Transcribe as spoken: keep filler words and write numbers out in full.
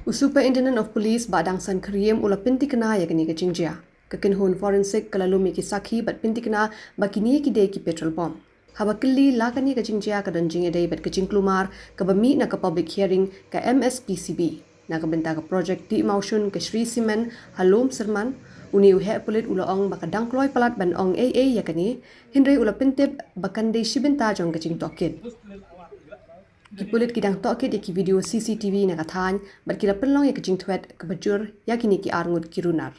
U Superintendent of Police Bah Dangsan Khyriem u la pyntikna ïa kane ka jingjia. Ka kynhun forensic ka la lum ïa ki sakhi bad pyntikna ba kine ki dei ki petrol bomb. Haba kylli la kane ka jingjia ka don jingïadei bad ka jingkulmar kaba mih na ka public hearing ka M S P C B na ka bynta ka projek dih mawshun ka Shree Cement ha Lum Syrman, une u heh pulit u la ong ba ka dang kloi palat ban ong ei ei ïa kane, hynrei u la pyntip ba kan dei shi bynta jong ka jingtohkit. Ki pulit ki dang tohkit ïa ki video C C T V na ka thaiñ bad ki la pynlong ïa ka jingthwet kaba jur ïa kine ki ar ngut ki runar.